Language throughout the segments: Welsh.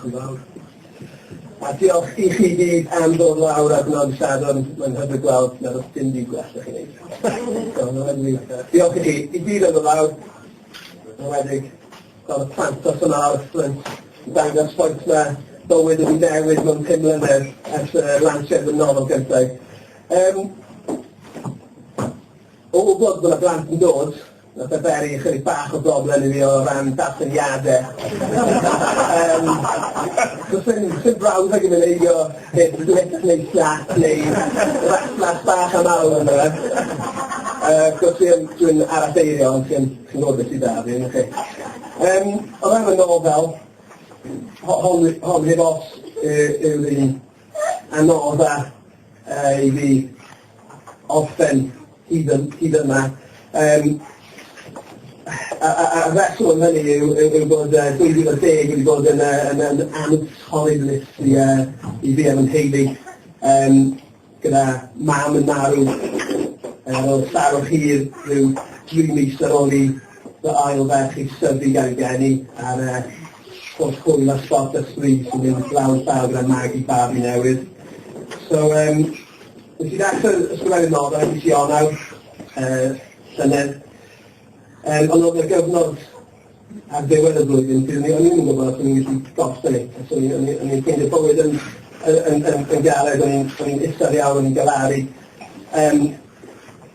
Diolch yn fawr. A diolch i chi gyd am ddod lawr ar bnawn Sadwrn. Mae'n hyfryd gweld nad oes dim byd gwell na chi wneud. So, mae'n wych. Diolch i chi i gyd am ddod lawr. Yn enwedig gweld y plant dros yma ar y ffrynt yn dangos ffaith mae bywyd wedi newid mewn 5 mlynedd ers y lansiad y nofel gyntaf. Um, o wybod bod yna blant yn dod, Nath e beri ychydig bach o broblem i fi o ran darlleniade. Yym do's dim do's dim brawddeg yn mynd heibio heb blip neu slap neu raslas bach a mawr ynddo fe. Yy wrth gwrs dwi yn dwi'n aralleirio ond chi'n chi'n gwybod beth sydd 'da fi yndych chi. Yym o ran y nofel ho- hon hon heb os yy yw'r un anodda yy i fi orffen hyd yn hyd yma. Yym a a a reswm am hynny yw yw yw bod yy 2010 wedi bod yn yy yn yn anodd horriblus i yy i fi a fy nheulu yym gyda mam yn marw ar ôl salwch hir rhyw dri mis ar ôl i fy ail ferch i syfu gael ei geni a'r yy holl hwyl a sbort a sbri sy'n mynd law yn llaw gyda magu babi newydd. So yym Nes i ddechrau ysgrifennu'r nofel ym mis Ionawr yy llynedd. Yym ond oedd 'na gyfnod ar ddiwedd y flwyddyn pryd o'n i o'n i ddim yn gwybod os o'n i'n gallu gorffen hi. Achos o'n i o'n i o'n i'n ffeindio bywyd yn yn yn yn yn galed, o'n i'n o'n i'n isel iawn, o'n i'n galaru. Yym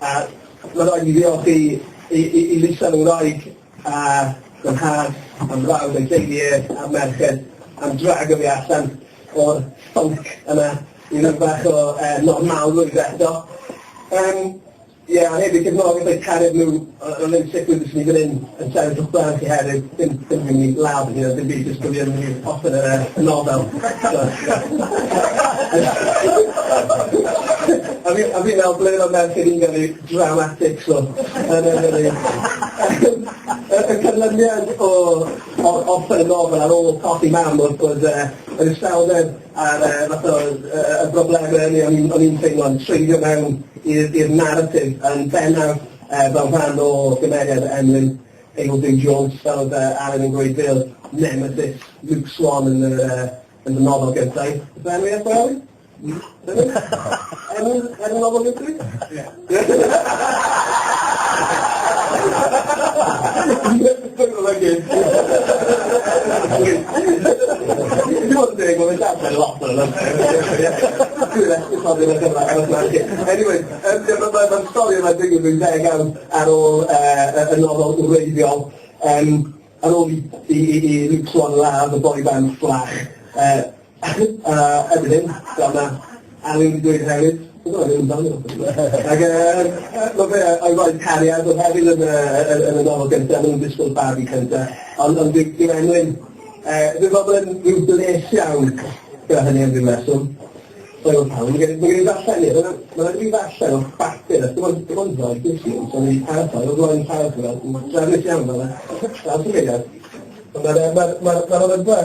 a ma' raid i mi ddiolch i i i i Lisa fy ngwraig a fy nhad a'm mrawd a'i deulu e a'r merched am dragio fi allan o'r ffunk yna i ryw bach o yy normalrwydd eto. Yym ie, a hefyd cefnogaeth o'u cariad nhw, o'n i'n sicr fyswn i fan hyn yn sefyll o'ch blaen chi hefyd, ddim ddim yn mynd i ladd fy hun, dim byd, jyst bod fi yn mynd i orffen yr yy y nofel. So, ie. A fi a fi fel ble mae'r merched i'n gyrru dramatic so yn y yn y y canlyniad o o orffen y nofel ar ôl colli mam oedd bod yy yr iselder a'r yy fath o yy y broblemau hynny o'n i'n o'n i'n teimlo'n treiddio mewn i'r i'r naratif yn bennaf yy fel rhan o gymeriad Emlyn Eildon Jones fel oedd yy Alan yn gweud fe oedd nemesis Luke Swan yn yr yy yn y nofel gyntaf. Is that enw i Alan? Enw enw nofel gyntaf? Ie. I fod yn deg, mae'n darllen lot o'n Dwi'n esgusodi yn y Gymraeg. Anyway, yym ma' ma'r stori yma'n digwydd ryw ddegawd ar ôl yy y nofel wreiddiol. Yym ar ôl i i i Luke Swan ladd y boi band Fflach yy a erbyn hyn, fel ma' Alun wedi dweud hefyd, ac yy ma' fe a'i wraig cariad oedd hefyd yn y yn yn y nofel gyntaf, maen nhw'n disgwyl babi cyntaf, ond ond dyw dyw Emlyn yy dwi'n meddwl bod e'n rhyw bles iawn gyda hynny am ryw reswm. Fel oedd pawb, ma' gen i ma' gen i ddarllen i, ma' raid i fi ddarllen o'r bapur, a dim ond dim ond ddoe ges i, so o'n i'n paratoi, o flaen llaw, ti'n gweld, yn drefnus iawn fel 'na. Fel sy'n Ond ma'r yy ma'r ma'r ma'r olygfa